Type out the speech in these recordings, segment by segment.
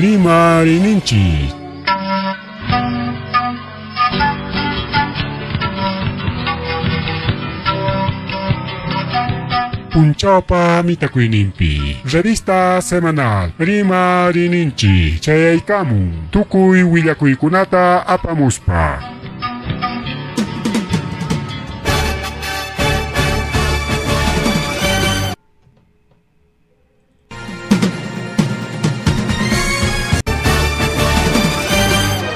Rimariyninchik. Punchawpa mitakuyninpi Revista Semanal Rimariyninchik chayaykamun tukuy willakuykunata apamuspa.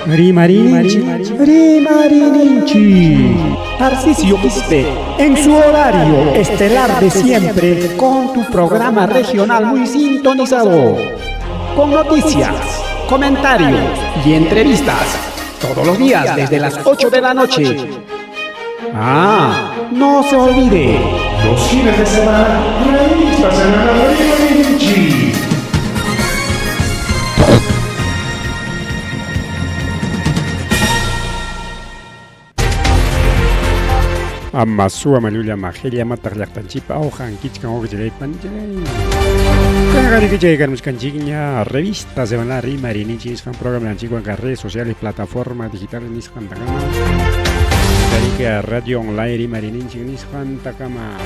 Rimarininchik, Rimarininchik. Tarcisio Quispe, en su horario estelar de siempre, con tu programa regional muy sintonizado. Con noticias, comentarios y entrevistas. Todos los días desde las 8 de la noche. Ah, no se olvide. Los fines de semana, revista semanal Rimarininchik. Ama suwa mallulla majilla mataq llaqtanchikpa awqan kichkan wawqichalay panichalay. Kanqariki chaykarmuskanchikña revista semanal Rimariyninchik nisqan programanchikwanqa redes sociales plataforma digitales nisqantakama tarika radio online Rimariyninchik nisqantakama.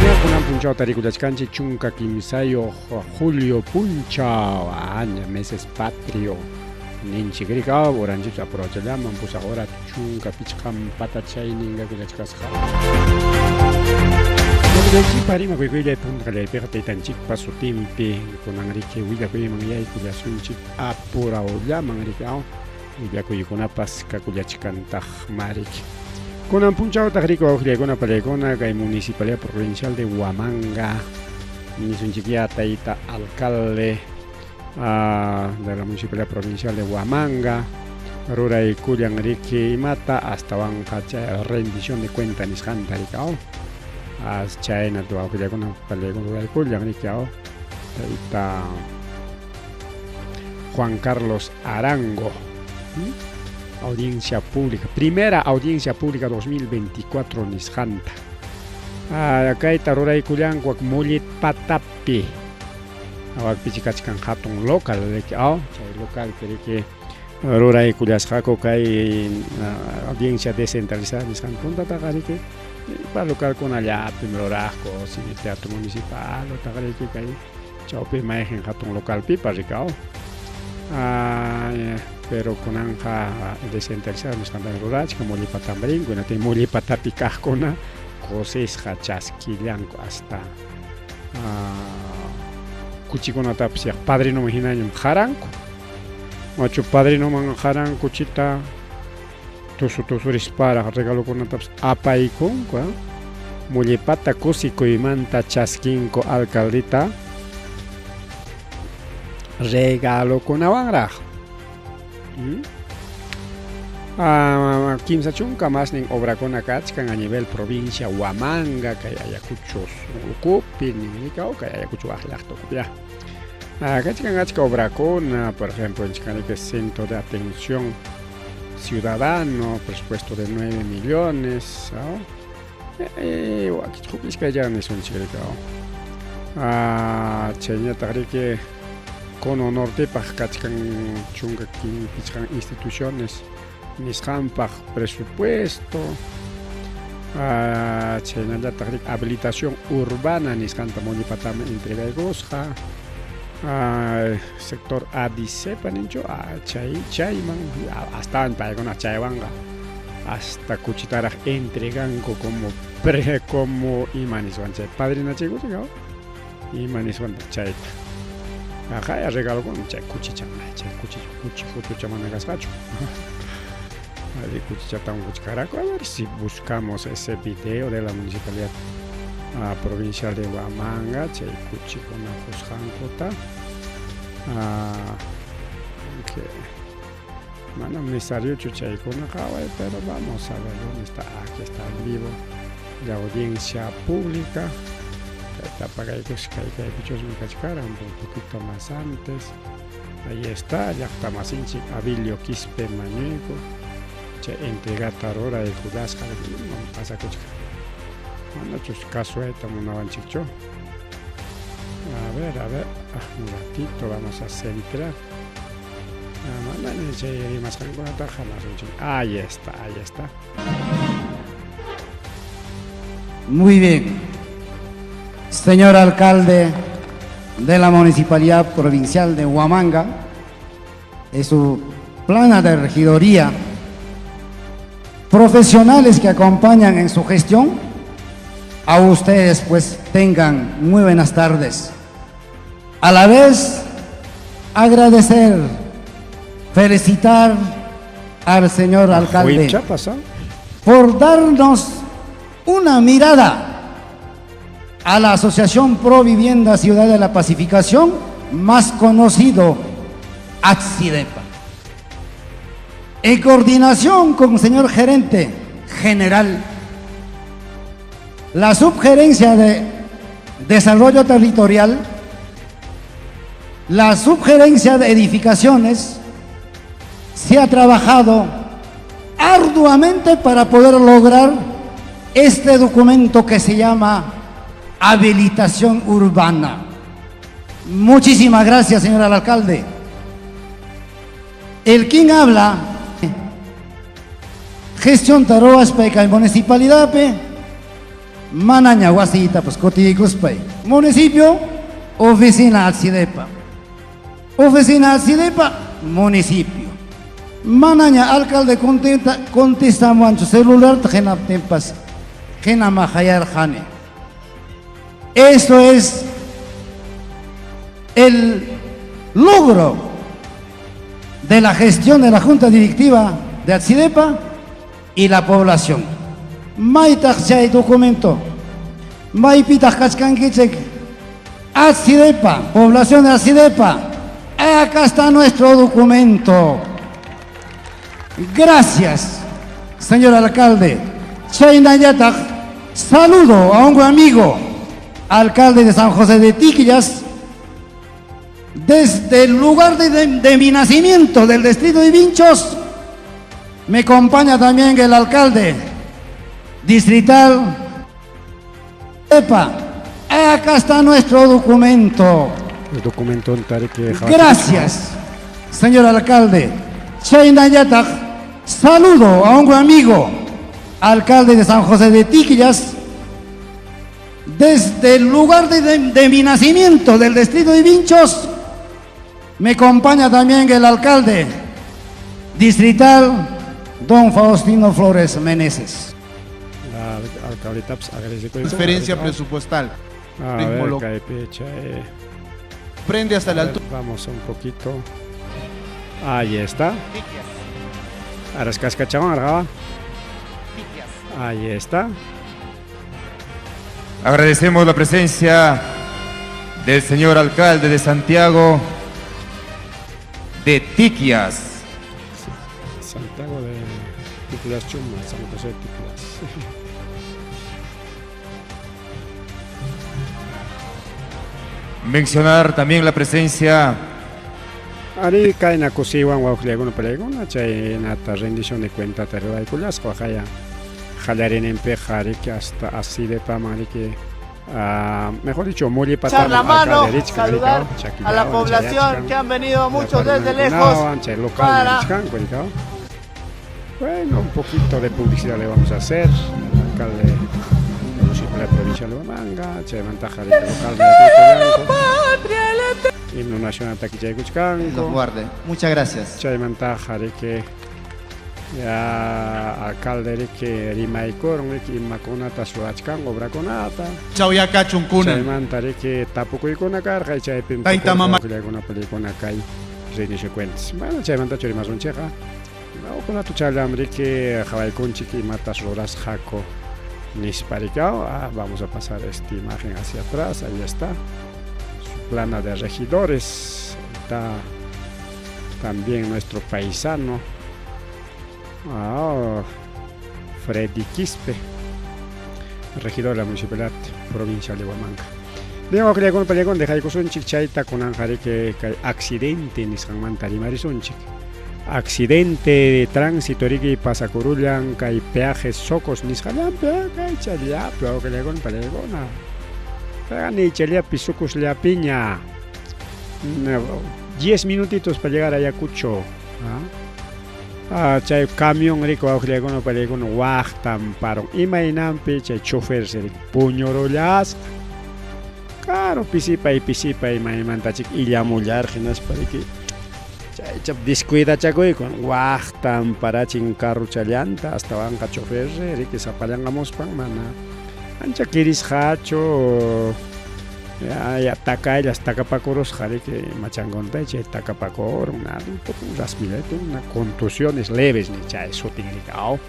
Ña kunan punchaw tarikullachkanchik 13 julio punchaw aña meses patrio. Ninchik rika uranchik aprovechallaman pusaq hora 15 patachayninga kullachkasqa. Llaqtanchikpa rimakuykullay punta qallaypiqa taytanchikpa sutinpi kunan riki willakuyman yaykullasunchik apurawllaman riki aw willakuykunapas kakullachkantaq mariki. Kunan punchawtaq riki wawqillaykuna palaykuna kay Municipalidad Provincial de Huamanga nisunchikyá tayta alcalde de la Municipalidad Provincial de Huamanga ruraykullan riki imata astawanqa chay rendición de cuenta nisqanta riki aw chayna wawqillakuna palaykuna ruraykullan riki aw tayta Juan Carlos Arango audiencia pública primera audiencia pública 2024 nisqanta kayta ruraykullanku mullit patapi Awakpichi kachkan hatun local riki aw chay localpi riki ruraykullasqaku kay audiencia descentralizada nisqan puntataqa riki pa localkunallapim ruraqku cine teatro municipal utaq riki kay chawpi mayqin hatun localpipas riki aw pero kunanqa descentralizada nisqantam rurachkan Mollepatam rinku hinaptin Mollepatapi kaqkuna kusisqa chaskillanku hasta kuchikunatapas yaq padrinoman hinañam qaranku. Machu padrinoman qaran kuchita tusu tusurisparaq regalokunatapas apaykunku. Mollepata kusikuymanta chaskinku alcaldeta regalokunawanraq. 30 masnin obrakuna kachkan a nivel provincia Huamanga, kay Ayacucho ukupi, ninrika kay Ayacucho waq llaqta ukupi ya. Kachkan achka obrakuna, por ejemplo, en Centro de Atención Ciudadano, presupuesto de 9 millones, huk iskay nisunchik rika. Chayñataq riki Cono Nortepaq kachkan 15 instituciones nisqanpaq presupuesto, chaynallataq riki habilitación urbana nisqanta Mollepataman entregaykusqa, sector Adicepa ninchu chay chayman astawan paykuna chaywanqa hasta kuchitaraq entreganku como pre como ima niswan chay padrinachikuchik ima niswantaq chayta aqaya regalokuna chay kuchicha chay kuchicha kuchi fotocha mana kasqachu allí kuchichatawan kuchikaraku. A ver si buscamos ese video de la municipalidad provincial de Huamanga chay kuchikuna qusqankuta que manam necesariochu chaykuna qaway, pero vamos a ver dónde está. Aquí está en vivo la audiencia pública. Kayta pagaykus kay kaypichusmi kachkaran un poquito más antes. Ahí está llaqta masinchik Abilio Quispe Mañuico chay entregata ruraykullasqa pasakuchka manachus kasuayta munawanchikchu. A ver, a ver, ah, un ratito vamos a centrar. Manaña chay rimasqankunataqa masunchik. Ahí está, ahí está. Muy bien. Señor alcalde de la Municipalidad Provincial de Huamanga, es su plana de regidoría, profesionales que acompañan en su gestión, a ustedes pues tengan muy buenas tardes. A la vez, agradecer, felicitar al señor alcalde por darnos una mirada a la Asociación Pro Vivienda Ciudad de la Pacificación, más conocido ACCIDEPA. En coordinación con el señor gerente general, la subgerencia de Desarrollo Territorial, la subgerencia de edificaciones, se ha trabajado arduamente para poder lograr este documento que se llama habilitación urbana. Muchísimas gracias, señor alcalde. El quien habla, gestión taroas en municipalidad, manaña wasita, pues cotiguspay. Municipio, oficina Atsidepa. Oficina Atsidepa, municipio. Manaña alcalde contesta, contesta mucho celular, tempas, jane. Esto es el logro de la gestión de la Junta Directiva de Atsidepa y la población. Maytaq chay documento. Maypitaq kachkankichik. Atsidepa, población de Atsidepa. Acá está nuestro documento. Gracias, señor alcalde. Chaynallataq, saludo a un amigo, alcalde de San José de Tiquillas, desde el lugar de mi nacimiento, del distrito de Vinchos, me acompaña también el alcalde distrital. Epa, acá está nuestro documento. El documento Gracias, señor alcalde. Chaynallataq, saludo a un amigo, alcalde de San José de Tiquillas, desde el lugar de mi nacimiento, del distrito de Vinchos, me acompaña también el alcalde distrital, don Faustino Flores Meneses. La Transferencia presupuestal. A ver, Prende hasta la altura. Vamos un poquito. Ahí está. Ahí está. Agradecemos la presencia del señor alcalde de Santiago de Tiquias. Santiago de Tiquias Chuma, San José de Tiquias. Mencionar también la presencia Ari kayna kusiwan wawqillakuna palaykuna chaynata rendición de cuenta ruraykullasqa waqaya qallariyninpiqa riki hasta asidepaman riki mejor dicho Echar la mano, saludar a la población que han venido muchos desde lejos para... Bueno, un poquito de publicidad le vamos a hacer al alcalde municipal de provincia de Huamanga, chaymanta riki local de Himno nacional takichaykuchkanku. Los guarde. Muchas gracias. Chaymanta riki ya alcalde riki rimaykurun riki imakunata suachkan obrakunata. Chawyacachunkuna. Chaymanta riki tapukuykuna karqa chaypim Tayta mama. Palikuna kay rendición cuentas. Bueno, chaymantachu rimasunchikqa. Ukunatu challam riki qhawaykunchik imatas rurasqaku nispa riki. Vamos a pasar esta imagen hacia atrás, ahí está. Su plana de regidores. Está también nuestro paisano Freddy Quispe, regidor de la Municipalidad Provincial de Huamanga. Bien, waqllakuna pallakuna dejaykusunchik chayta kunanqa riki kay accidente nisqanmanta rimarisunchik. Accidente de tránsito riki pasakurullan kay peaje Socos nisqallanpi kay chayllapi waqllakuna pallakuna. Payqa niychallapi sucusllapiña. 10 minutitos para llegar a Ayacucho. ¿Ah? Chay camión rico wawqillaykuna pallaykuna waqtan paron. Imaynanpi chay chofer puñurullasqa. Claro, pisipay pisipay maymantachik illamullar hinaspa riki chaychap descuidachakuykun waqtan parachin carruchallanta astawanqa chofer riki sapallanqamuspan mana ancha kirisqachu ya takayllas takapakurusqa riki machankunta chay takapakurun nada un poco rasmillete una contusiones leves ni chay sutin riki aw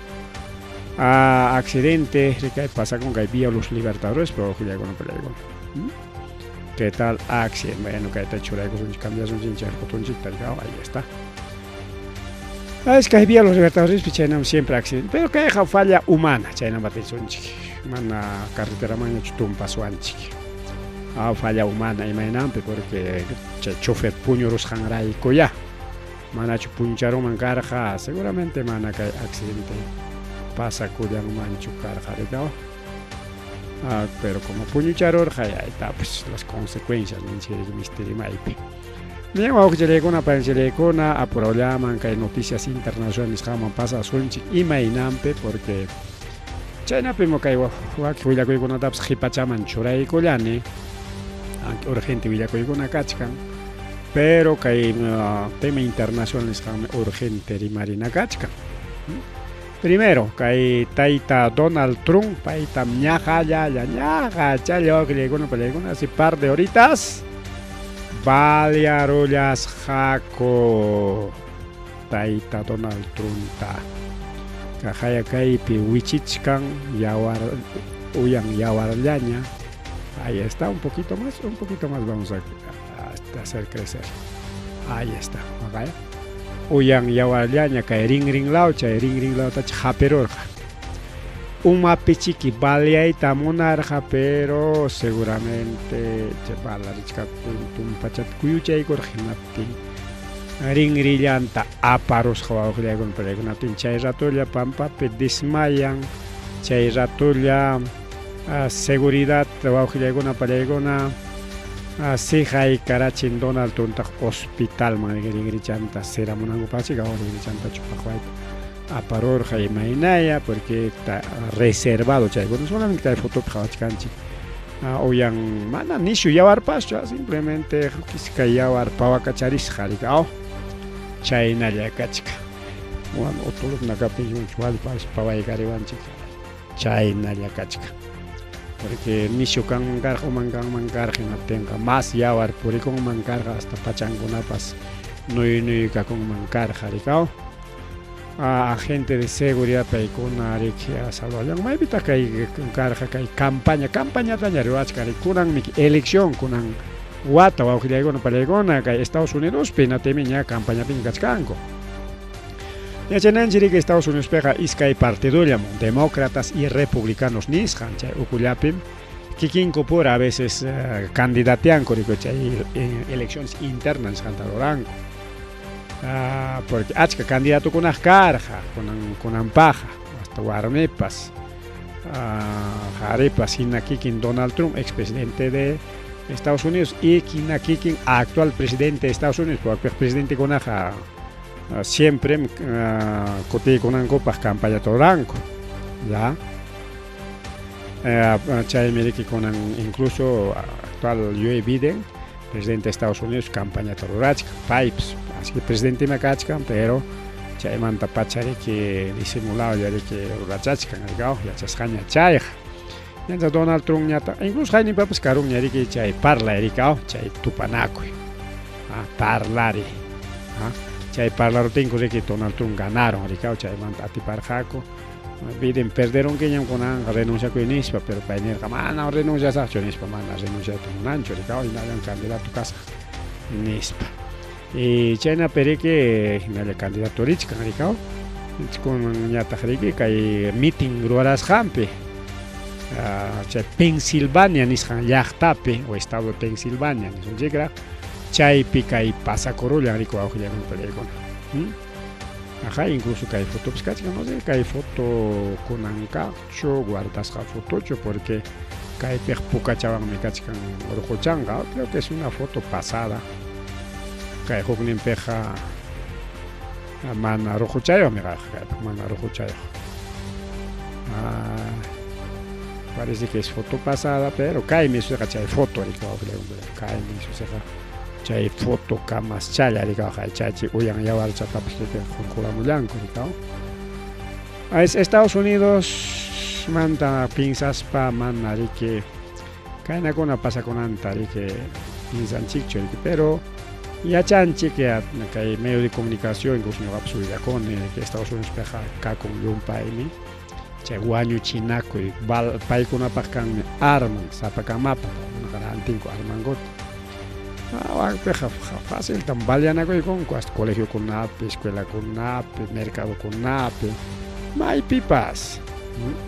accidente riki pasakun kay Vía Los Libertadores pero wawqillaykuna pallaykuna. ¿Qué tal accidente? Bueno, kayta churaykusunchik, cambiasunchik chay fotonchikta, ahí está. Es que Vía Los Libertadores chaynam siempre accidente, pero kayqa falla humana, chaynam batisunchik. Mana carreteramanñachu tumpasuanchik. Falla humana imaynanpi porque chay chofer puñurusqanrayku ya. Manachu puncharunman karqa, seguramente mana kay accidente pasakullanmanchu karqa, rikaw. Pero como puñucharurqa, ahí está, pues las consecuencias ninchik misterimaypi. Bien, wawqichallaykuna, panichallaykuna, apurayllaman kay noticias internacionales nisqanman pasasunchik imaynanpi porque chaynapim kay wakin willakuykunatapas qipachaman churaykullani, aunque urgente willakuykuna kachkan, pero kay tema internacional nisqanmi urgente rimarina kachkan. Primero, kay tayta Donald Trump, paytam ñaqallalla, ñaqachalla wawqillaykuna, pallaykuna, hace par de horitas balearullasqaku tayta Donald Trumpta. Kaqaya kaypi wichichkan yawar uyan yawarllaña. Ahí está, un poquito más vamos a hacer crecer. Ahí está, okay. Uyan yawarllaña kay rinrinlaw, chay rinrinlawtacha hapirurqa. Umapi chiki baleayta munarqa, pero seguramente chay balarichkaptin tumpachata kuyuchaykurqa hinaptin rinrillanta aparusqa wawqillaykuna pallakunaptin chay ratolla pampapi desmayan, chay ratolla seguridad wawqillaykuna pallaykuna siqaykarachin Donald Trumptaq hospitalman rinrichanta siramunankupaqchik rinrichanta chupaqwayta aparurqa imaynaya porque está reservado chaykuna solamente kay fotopi qhawachkanchik. Uyan mana nishu yawarpaschu, simplemente iskay yawar pawakacharisqa rikaw chaynalla kachka. Bueno, utulupna kaptin wallpas pawaykariwanchik chaynalla kachka. Porque nishu kanman karqa uman kanman karqa hinaptinqa más yawar purikunman karqa hasta pachankunapas nuynuy-kakunman karqa rikaw. Agente de seguridad paykuna riki salvallan maypitaq kay karqa kay campaña campañataña ruwachkan kunanmi elección kunan wata wawqillaykuna pallaykuna kay Estados Unidospi hinatimi ña campañapiña kachkanku. Yachananchik riki Estados Unidospiqa iskay partidollam demócratas y republicanos nisqan chay ukullapim kikinku pura a veces candidateanku riki chay elecciones internas nisqanta ruranku. Porque achka candidatukunaq karqa kunanpaqa hasta warmipas qharipas hina kikin Donald Trump expresidente de Estados Unidos y hina kikin actual presidente de Estados Unidos porque presidentekunaqa siempre kutiykunankupaq campañata ruranku ya. Chaymi riki kunan incluso actual Joe Biden presidente de Estados Unidos campañata rurachkan paypas así que presidente ima kachkan pero chaymanta pacha riki disimulado riki rurachachkan rikaw yachasqaña chayqa. Ñanta Donald Trump ñata incluso hayninpapas karunña riki chay parlay rikaw chay tupanakuy parlari chay parlarutinku riki Donald Trump ganaron rikaw chaymanta atiparqaku. Biden perderonkiñam kunanqa renunciakuy nispa pero pay nirqa mana renunciasaqchu nispa mana renunciayta munanchu rikaw hinallan candidato kasaq nispa. Y chaynapi riki hinalla candidato richkan rikaw kunan ñataq riki kay meeting ruwarasqanpi chay Pensilvania nisqan llaqtapi o estado de Pensilvania nisunchikraq chaypi kay pasakurullan riki wawqillaykuna pallaykuna. Ajá, incluso kay fotopas kachkan, no sé, kay foto kunan kaqchu guardasqa fotochu porque Kaypiq pukachawanmi kachkan urquchanqa. Creo que es una foto pasada. Kay hukninpiqa mana ruquchayuqmi kaypiq mana ruquchayuq. Ah, parece que es foto pasada, pero kaymi susiqa chay foto kaymi susiqa chay foto kamaschalla rikawqa chachi uyan yawarchatapas hurquramullanku rikaw. Es Estados Unidos manta pinsaspa mana riki kaynakuna pasakunanta riki pinsanchikchu riki, pero yachanchik kay medio de comunicación, incluso ñuqapas willakuni que Estados Unidos piqa kakun llumpaymi chay wañuchinakuy, paykunapaq kanmi arman sapakamapa, rantinku armankuta. Wakpiqa faciltam baleanakuykunku hasta colegiokunapi, escuelakunapi, mercadokunapi, maypipas.